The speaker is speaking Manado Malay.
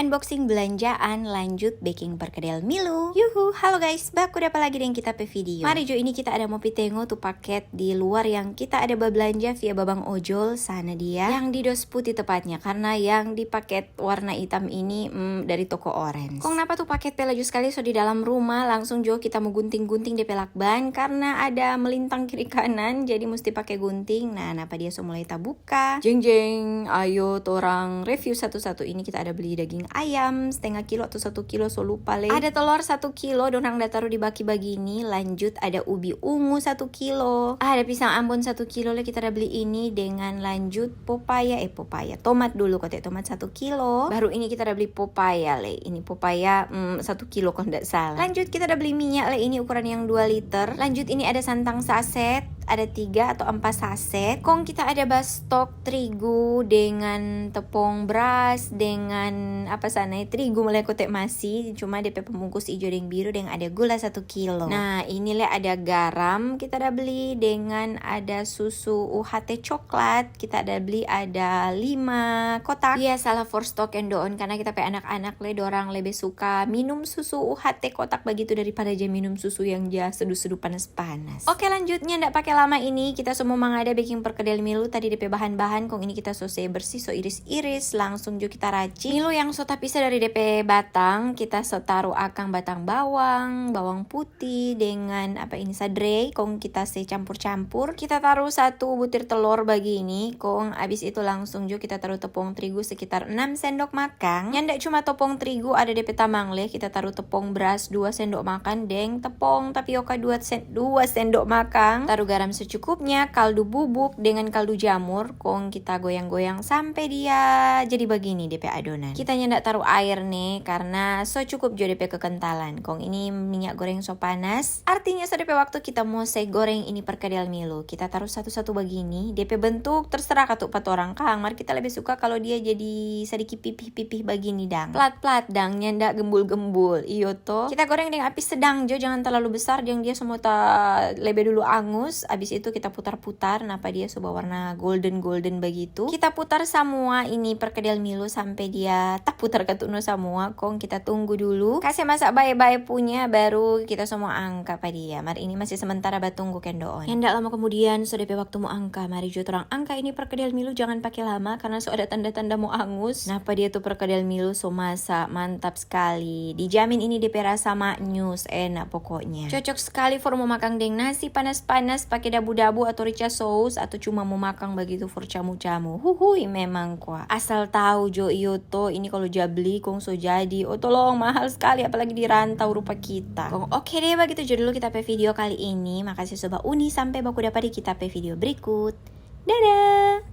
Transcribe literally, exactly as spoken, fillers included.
Unboxing belanjaan, lanjut beking perkedel milu. Yuhu, halo guys, baku dapa lagi deng kita pe video. Mari jo, ini kita ada mo pi tengo tu paket di luar yang kita ada bablanja via babang ojol sana dia. Yang di dos putih tepatnya, karena yang di paket warna hitam ini, mm, dari toko orange. Kong napa tu paket pe laju skali so di dalam rumah, langsung jo kita mo gunting-gunting de pe lakban, karena ada melintang kiri kanan, jadi musti pake gunting. Nah, napa dia so mulai tabuka. Jeng jeng, ayo torang review satu-satu. Ini kita ada beli daging ayam setengah kilo atau satu kilo, so lupa le. Ada telor satu kilo, dorang da taru di baki bagini. Lanjut ada ubi ungu satu kilo. Ada pisang Ambon satu kilo le, kita da beli ini. Dengan lanjut popaya, eh, popaya, tomat dulu kote, tomat satu kilo. Baru ini kita da beli popaya le. Ini popaya, mm, satu kilo kalo nda salah. Lanjut kita da beli minyak le, ini ukuran yang dua liter. Lanjut ini ada santang saset, ada tiga atau empat saset. Kong kita ada bastok terigu dengan tepung beras, dengan apa sana, terigu mulai kote masi, cuma de pe pembungkus ijo deng biru, deng ada gula satu kilo. Nah, ini le ada garam kita da beli, dengan ada susu U H T coklat kita da beli, ada lima kotak. Biasalah for stok and doon, karena kita pe anak-anak le, dorang lebe suka minum susu U H T kotak bagitu daripada ja minum susu yang ja seduh-seduh panas-panas. Oke, lanjutnya nda pake lama ini, kita so mo mangada beking perkedel milu. Tadi de pe bahan-bahan, kong ini kita so se bersih, so iris-iris, langsung jo kita racik. Milu yang so tapisa dari de pe batang, kita so taru akang batang bawang, bawang putih, dengan apa ini, sadrei, kong kita se campur-campur. Kita taru satu butir telor bagini, kong abis itu langsung jo kita taru tepung terigu sekitar enam sendok makang. Nyanda cuma tepung terigu, ada de pe tamang le, kita taru tepung beras dua sendok makan, deng tepung tapioka dua sen-, dua sendok makang. Taru garam secukupnya, kaldu bubuk dengan kaldu jamur, kong kita goyang-goyang sampe dia jadi bagini de pe adonan. Kita nyanda taru aer ne, karena so cukup jo de pe kekentalan. Kong ini minyak goreng so panas, artinya so de pe waktu kita mo se goreng ini perkedel milu. Kita taru satu-satu bagini, de pe bentuk terserah katu pa torang kang. Mar kita lebe suka kalo dia jadi sadiki pipih-pipih bagini dang. Plat-plat dang, nyanda gembul-gembul. Iyo to. Kita goreng deng api sedang jo, jangan terlalu besar, deng dia so mo ta lebe dulu angus. Abis itu kita putar-putar, napa dia so bawarna golden-golden bagitu. Kita putar samua ini perkedel milu sampe dia taputar katu no samua, kong kita tunggu dulu. Kase masak bae-bae punya, baru kita so mo angka pa dia. Mar ini masih sementara batunggu kendoon. Nyanda lama kemudian, so de pe waktu mo angka. Mari jo torang angka ini perkedel milu, jangan pake lama, karena so ada tanda-tanda mo angus. Napa dia tu perkedel milu so masak, mantap skali. Dijamin ini de pe rasa maknyus, enak pokoknya. Cocok skali for mo makang deng nasi panas-panas pake dabu-dabu atau rica sous, atau cuma mo makang bagitu for camu-camu. Huhui, memang kwa. Asal tau jo, iyo to, ini kalo ja bli kong so jadi. Oh, tolong, mahal skali, apalagi di rantau rupa kita. Kong oke deh, bagitu jo dulu kita pe video kali ini. Makasih so bauni, sampe baku dapa di kita pe video berikut. Dadah!